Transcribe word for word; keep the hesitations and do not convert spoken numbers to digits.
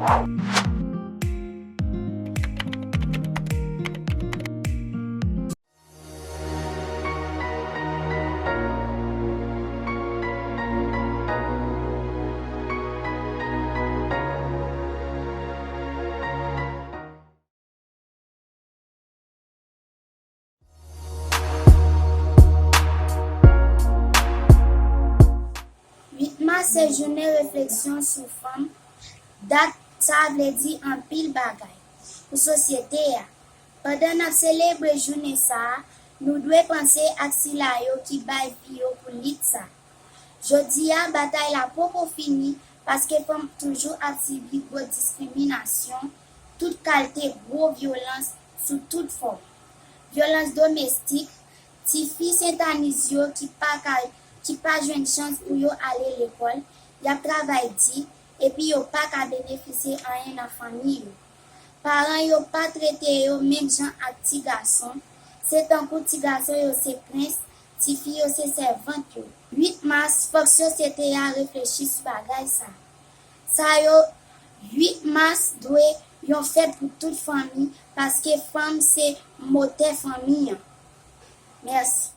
Uit mas se jounen refleksyon sou fanm. Dat sa vle di anpil bagay pou sosyete a. Pandan n ap selebre jounen sa a, nou dwe panse ak sila yo ki bay vi yo pou lit sa. Jodi a, batay la poko fini paske fanm toujou ap sibi gwo diskriminasyon, tout kalte gwo vyolans sou tout fòm. Vyolans domestik, tifi Sentaniz yo ki pa ka, ki pa jwenn chans pou yo ale lekòl, y ap travay di, epi yo pa ka benefisye anyen nan fanmi yo. Paran yo pa trete yo menm jan ak ti gason, se tankou ti gason yo se prens, tifi yo se sèvant yo. Uit mas, fòk sosyete a reflechi sou bagay sa. Sa yo, uit mas dwe yon fèt pou tout fanmi, paske fanm se motè fanmi an. Mèsi.